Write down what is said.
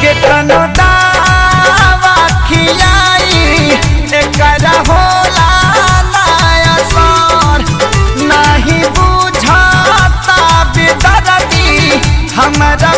केतनो दावा खियाई एकरा होला नया सर। नाही बुझता बेदर्दी हमरा।